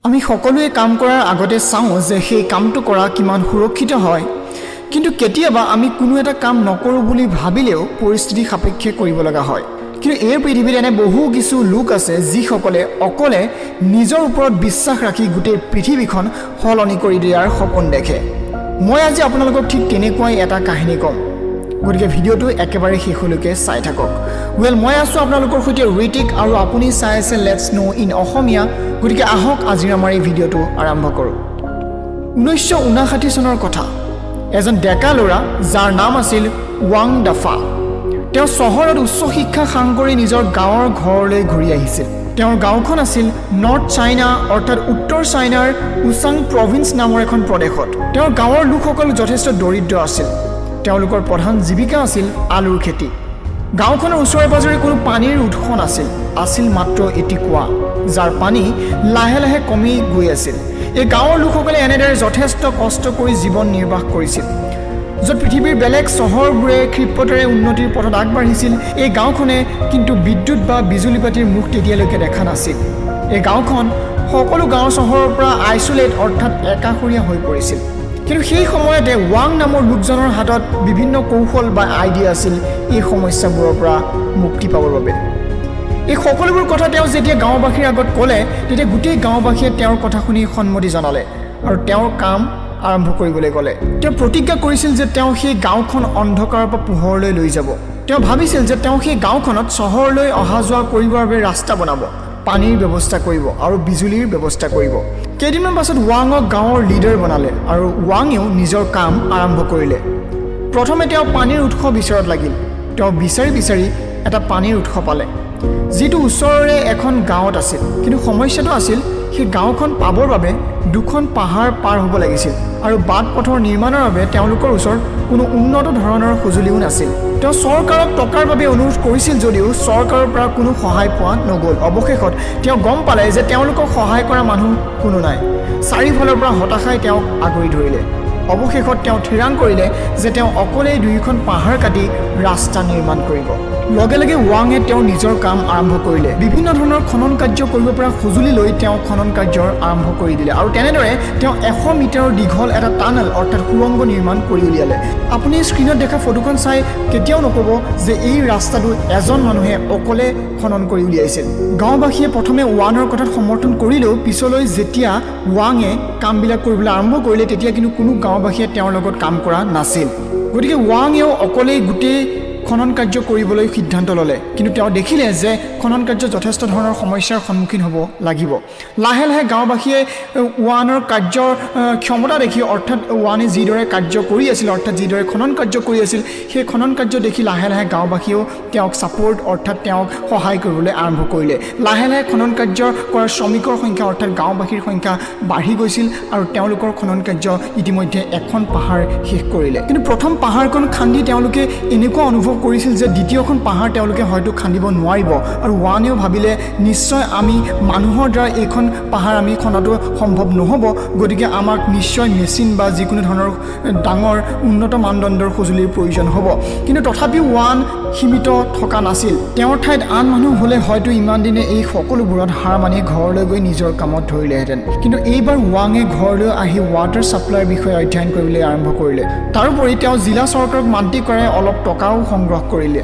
আমি সকলোৱে কাম কৰাৰ আগতে চাওঁ যে সেই কামটো কৰা কিমান সুৰক্ষিত হয়। কিন্তু কেতিয়াবা আমি কোনো এটা কাম নকৰোঁ বুলি ভাবিলেও পৰিস্থিতি সাপেক্ষে কৰিব লগা হয়। কিন্তু এই পৃথিৱীত এনে বহু কিছু লোক আছে, যিসকলে অকলে নিজৰ ওপৰত বিশ্বাস ৰাখি গোটেই পৃথিৱীখন সলনি কৰি দিয়াৰ সপোন দেখে। মই আজি আপোনালোকক ঠিক তেনেকুৱাই এটা কাহিনী ক'ম। গতিকে ভিডিঅ'টো একেবাৰে শেষলৈকে চাই থাকক। ৱেল, মই আছোঁ আপোনালোকৰ সৈতে ঋতিক আৰু আপুনি চাই আছে let's no in অসমীয়া। গতিকে আহক, আজিৰ আমাৰ এই ভিডিঅ'টো আৰম্ভ কৰোঁ। 1959 চনৰ কথা। এজন ডেকা ল'ৰা, যাৰ নাম আছিল ৱাং দাফা, তেওঁ চহৰত উচ্চ শিক্ষা সাং কৰি নিজৰ গাঁৱৰ ঘৰলৈ ঘূৰি আহিছিল। তেওঁৰ গাঁওখন আছিল নৰ্থ চাইনা, অৰ্থাৎ উত্তৰ চাইনাৰ উচাং প্ৰভিন্স নামৰ এখন প্ৰদেশত। তেওঁৰ গাঁৱৰ লোকসকল যথেষ্ট দৰিদ্ৰ আছিল। তেওঁলোকৰ প্ৰধান জীৱিকা আছিল আলুৰ খেতি। গাঁওখনৰ ওচৰে পাঁজৰে কোনো পানীৰ উৎস নাছিল। আছিল মাত্ৰ এটি কুঁৱা, যাৰ পানী লাহে লাহে কমি গৈ আছিল। এই গাঁৱৰ লোকসকলে এনেদৰে যথেষ্ট কষ্ট কৰি জীৱন নিৰ্বাহ কৰিছিল। য'ত পৃথিৱীৰ বেলেগ চহৰবোৰে ক্ষিপ্ৰতাৰে উন্নতিৰ পথত আগবাঢ়িছিল, এই গাঁওখনে কিন্তু বিদ্যুৎ বা বিজুলী বাতিৰ মুখ তেতিয়ালৈকে দেখা নাছিল। এই গাঁওখন সকলো গাঁও চহৰৰ পৰা আইচলেট, অৰ্থাৎ একাষৰীয়া হৈ পৰিছিল। কিন্তু সেই সময়তে ৱাং নামৰ লোকজনৰ হাতত বিভিন্ন কৌশল বা আইডিয়া আছিল এই সমস্যাবোৰৰ পৰা মুক্তি পাবৰ বাবে। এই সকলোবোৰ কথা তেওঁ যেতিয়া গাঁওবাসীৰ আগত ক'লে, তেতিয়া গোটেই গাঁওবাসীয়ে তেওঁৰ কথা শুনি সন্মতি জনালে আৰু তেওঁৰ কাম আৰম্ভ কৰিবলৈ ক'লে। তেওঁ প্ৰতিজ্ঞা কৰিছিল যে তেওঁ সেই গাঁওখন অন্ধকাৰৰ পৰা পোহৰলৈ লৈ যাব। তেওঁ ভাবিছিল যে তেওঁ সেই গাঁওখনত চহৰলৈ অহা যোৱা কৰিবৰ বাবে ৰাস্তা বনাব, পানীৰ ব্যৱস্থা কৰিব আৰু বিজুলীৰ ব্যৱস্থা কৰিব। কেইদিনমান পাছত ৱাঙক গাঁৱৰ লিডাৰ বনালে আৰু ৱাঙেও নিজৰ কাম আৰম্ভ কৰিলে। প্ৰথমে তেওঁ পানীৰ উৎস বিচৰাত লাগিল। তেওঁ বিচাৰি বিচাৰি এটা পানীৰ উৎস পালে, যিটো ওচৰৰে এখন গাঁৱত আছিল। কিন্তু সমস্যাটো আছিল, সেই গাঁওখন পাবৰ বাবে দুখন পাহাৰ পাৰ হ'ব লাগিছিল আৰু বাট পথৰ নিৰ্মাণৰ বাবে তেওঁলোকৰ ওচৰত কোনো উন্নত ধৰণৰ সঁজুলিও নাছিল। তেওঁ চৰকাৰক টকাৰ বাবে অনুৰোধ কৰিছিল যদিও চৰকাৰৰ পৰা কোনো সহায় পোৱা নগ'ল। অৱশেষত তেওঁ গম পালে যে তেওঁলোকক সহায় কৰা মানুহ কোনো নাই। চাৰিওফালৰ পৰা হতাশাই তেওঁক আগুৰি ধৰিলে। অৱশেষত তেওঁ থিৰাং কৰিলে যে তেওঁ অকলেই দুয়োখন পাহাৰ কাটি ৰাস্তা নিৰ্মাণ কৰিব। লগে লগে ৱাঙে তেওঁ নিজৰ কাম আৰম্ভ কৰিলে। বিভিন্ন ধৰণৰ খনন কাৰ্য কৰিব পৰা সঁজুলি লৈ তেওঁ খনন কাৰ্যৰ আৰম্ভ কৰি দিলে আৰু তেনেদৰে তেওঁ 100 মিটাৰৰ দীঘল এটা টানেল, অৰ্থাৎ সুৰংগ নিৰ্মাণ কৰি উলিয়ালে। আপুনি স্ক্ৰীণত দেখা ফটোখন চাই কেতিয়াও নক'ব যে এই ৰাস্তাটো এজন মানুহে অকলে খনন কৰি উলিয়াইছিল। গাঁওবাসীয়ে প্ৰথমে ৱানৰ কথাত সমৰ্থন কৰিলেও পিছলৈ যেতিয়া ৱাঙে কামবিলাক কৰিবলৈ আৰম্ভ কৰিলে, তেতিয়া কিন্তু কোনো গাঁওবাসীয়ে তেওঁৰ লগত কাম কৰা নাছিল। গতিকে ৱাঙেও অকলেই গোটেই খনন কাৰ্য কৰিবলৈ সিদ্ধান্ত ল'লে। কিন্তু তেওঁ দেখিলে যে খনন কাৰ্য যথেষ্ট ধৰণৰ সমস্যাৰ সন্মুখীন হ'ব লাগিব। লাহে লাহে গাঁওবাসীয়ে ৱানৰ কাৰ্যৰ ক্ষমতা দেখি, অৰ্থাৎ ৱানে যিদৰে কাৰ্য কৰি আছিল, অৰ্থাৎ যিদৰে খনন কাৰ্য কৰি আছিল, সেই খনন কাৰ্য দেখি লাহে লাহে গাঁওবাসীয়েও তেওঁক ছাপৰ্ট, অৰ্থাৎ তেওঁক সহায় কৰিবলৈ আৰম্ভ কৰিলে। লাহে লাহে খনন কাৰ্য কৰা শ্ৰমিকৰ সংখ্যা, অৰ্থাৎ গাঁওবাসীৰ সংখ্যা বাঢ়ি গৈছিল আৰু তেওঁলোকৰ খনন কাৰ্য ইতিমধ্যে এখন পাহাৰ শেষ কৰিলে। কিন্তু প্ৰথম পাহাৰখন খান্দি তেওঁলোকে এনেকুৱা অনুভৱ কৰিছিল যে দ্বিতীয়খন পাহাৰ তেওঁলোকে হয়তো খান্দিব নোৱাৰিব। আৰু ৱানেও ভাবিলে, নিশ্চয় আমি মানুহৰ দ্বাৰা এইখন পাহাৰ আমি খন্দাটো সম্ভৱ নহ'ব, গতিকে আমাক নিশ্চয় মেচিন বা যিকোনো ধৰণৰ ডাঙৰ উন্নত মানদণ্ডৰ সঁজুলিৰ প্ৰয়োজন হ'ব। কিন্তু তথাপিও ৱান সীমিত থকা নাছিল। তেওঁৰ ঠাইত আন মানুহ হ'লে হয়তো ইমান দিনে এই সকলোবোৰত হাৰ মানি ঘৰলৈ গৈ নিজৰ কামত ধৰিলেহেঁতেন। কিন্তু এইবাৰ ৱাঙে ঘৰলৈ আহি ৱাটাৰ ছাপ্লাইৰ বিষয়ে অধ্যয়ন কৰিবলৈ আৰম্ভ কৰিলে। তাৰোপৰি তেওঁ জিলা চৰকাৰক মান্তি কৰাই অলপ টকাও সংগ্ৰহ কৰিলে।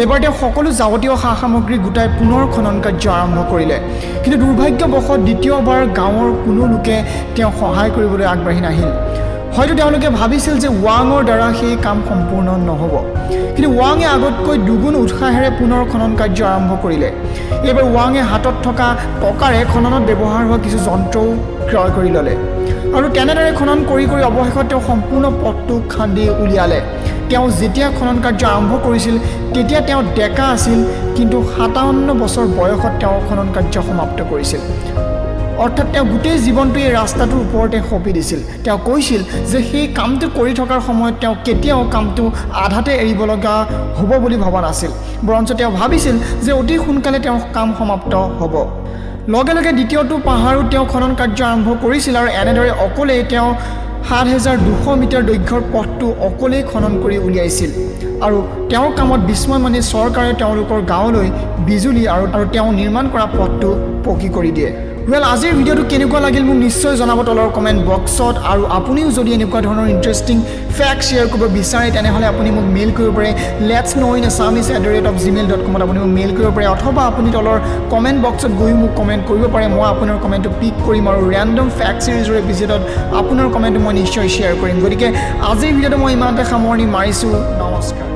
এইবাৰ তেওঁ সকলো যাৱতীয় সা সামগ্ৰী গোটাই পুনৰ খনন কাৰ্য আৰম্ভ কৰিলে। কিন্তু দুৰ্ভাগ্যবশত দ্বিতীয়বাৰ গাঁৱৰ কোনো লোকে তেওঁক সহায় কৰিবলৈ আগবাঢ়ি নাহিল। হয়তো তেওঁলোকে ভাবিছিল যে ৱাঙৰ দ্বাৰা সেই কাম সম্পূৰ্ণ নহ'ব। কিন্তু ৱাঙে আগতকৈ দুগুণ উৎসাহেৰে পুনৰ খনন কাৰ্য আৰম্ভ কৰিলে। এইবাৰ ৱাঙে হাতত থকা টকাৰে খননত ব্যৱহাৰ হোৱা কিছু যন্ত্ৰও ক্ৰয় কৰি ল'লে আৰু তেনেদৰে খনন কৰি কৰি অৱশেষত তেওঁ সম্পূৰ্ণ পথটো খান্দি উলিয়ালে। তেওঁ যেতিয়া খনন কাৰ্য আৰম্ভ কৰিছিল, তেতিয়া তেওঁ ডেকা আছিল। কিন্তু 57 বছৰ বয়সত তেওঁ খনন কাৰ্য সমাপ্ত কৰিছিল। অৰ্থাৎ তেওঁ গোটেই জীৱনটো এই ৰাস্তাটোৰ ওপৰতে সঁপি দিছিল। তেওঁ কৈছিল যে সেই কামটো কৰি থকাৰ সময়ত তেওঁ কেতিয়াও কামটো আধাতে এৰিব লগা হ'ব বুলি ভবা নাছিল। বৰঞ্চ তেওঁ ভাবিছিল যে অতি সোনকালে তেওঁৰ কাম সমাপ্ত হ'ব। লগে লগে দ্বিতীয়টো পাহাৰো তেওঁ খনন কাৰ্য আৰম্ভ কৰিছিল আৰু এনেদৰে অকলেই তেওঁ 7200 মিটাৰ দৈৰ্ঘ্যৰ পথটো অকলেই খনন কৰি উলিয়াইছিল। আৰু তেওঁৰ কামত বিস্ময় মানি চৰকাৰে তেওঁলোকৰ গাঁৱলৈ বিজুলী আৰু তেওঁ নিৰ্মাণ কৰা পথটো পকী কৰি দিয়ে। ৱেল, আজিৰ ভিডিঅ'টো কেনেকুৱা লাগিল মোক নিশ্চয় জনাব তলৰ কমেণ্ট বক্সত। আৰু আপুনিও যদি এনেকুৱা ধৰণৰ ইণ্টাৰেষ্টিং ফেক্ট শ্বেয়াৰ কৰিব বিচাৰে, তেনেহ'লে আপুনি মোক মেইল কৰিব পাৰে। letsknowinassamese@gmail.comত আপুনি মোক মেইল কৰিব পাৰে, অথবা আপুনি তলৰ কমেণ্ট বক্সত গৈও মোক কমেণ্ট কৰিব পাৰে। মই আপোনাৰ কমেণ্টটো পিক কৰিম আৰু ৰেণ্ডম ফেক্ট চিৰিজৰ এপিছ'ডত আপোনাৰ কমেণ্টটো মই নিশ্চয় শ্বেয়াৰ কৰিম। গতিকে আজিৰ ভিডিঅ'টো মই ইমানতে সামৰণি মাৰিছোঁ। নমস্কাৰ।